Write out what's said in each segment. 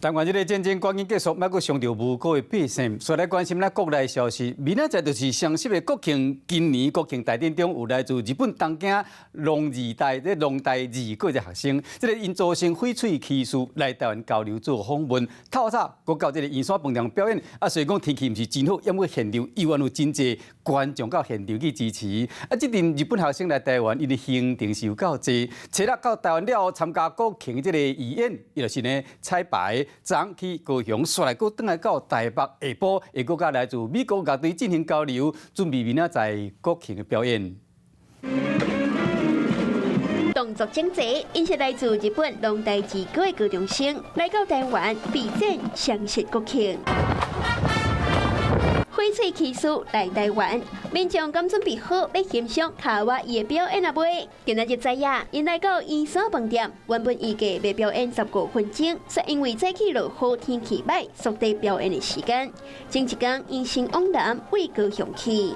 台灣這个戰爭趕緊結束，莫閣傷著無辜的百姓。煞來關心咱國內消息，明仔載就是雙十的國慶，今年國慶大典中有來自日本東京農二大、這農大二高的學生，這个𪜶組成翡翠騎士來台灣交流做訪問，透早閣到這个圓山飯店表演。啊，雖然講天氣毋是真好，毋過現場依然有真濟觀眾到現場去支持。啊，這陣日本學生來台灣，𪜶的行程是有夠濟，初六到台灣了後參加國慶這个義演，伊就是呢彩排。昨去高雄，煞來閣轉來到台北，下晡會閣佮來自美國樂隊進行交流，準備明仔載國慶的表演。動作整齊，𪜶是來自日本龍大二高的高中生，來到台灣備戰雙十國慶。翡翠騎士來台灣，民眾敢準備好欲欣賞卡哇伊的表演啊未？今仔日知影，𪜶來到圓山飯店，原本預計欲表演15分鐘，卻因為早起落雨天氣䆀，縮短表演的時間。前一工，𪜶先往南為高雄去。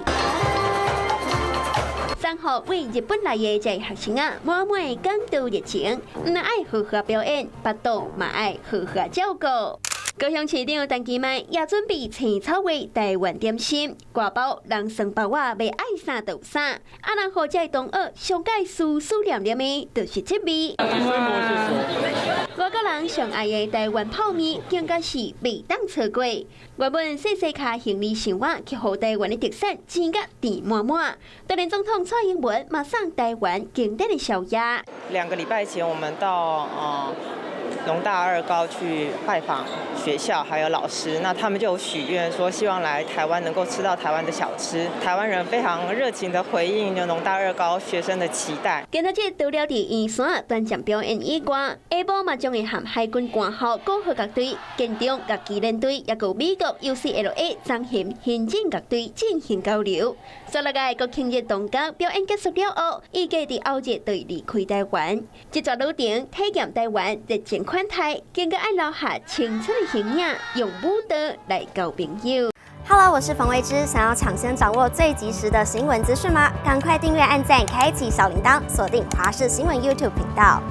三號為日本來的這學生啊，滿滿感動熱情，毋但愛好好表演，腹肚嘛愛好好照顧。高雄市長陳其邁也準備青草味台灣點心，掛包人生包仔，欲愛啥就啥。啊，人予這同學上蓋思思念念的，就是這味。外國人上愛的台灣泡麵，更加是袂當錯過。原本細細跤行李箱仔，去予台灣的特產煎甲甜滿滿。當年總統蔡英文嘛送台灣經典的宵夜。 2個禮拜前，我們到農大二高去拜訪學校，還有老師，那他們就有許願說，希望來台灣能夠吃到台灣的小吃。台灣人非常熱情的回應了農大二高學生的期待。今仔日除了佇圓山短暫表演以外，下晡嘛將會和海軍官校鼓號樂隊、建中樂器連隊，抑閣美國 UCLA 中行行政樂隊進行交流。煞落來國慶日當天表演結束了後，預計佇後日就會離開台灣。這逝旅程體驗台灣熱情款待，更加愛留下青春的形影，用舞蹈來交朋友。 Hello，我是馮維之，想要搶先掌握最及時的新聞資訊嗎？趕快訂閱、按讚、開啟小鈴鐺，鎖定華視新聞 YouTube 頻道。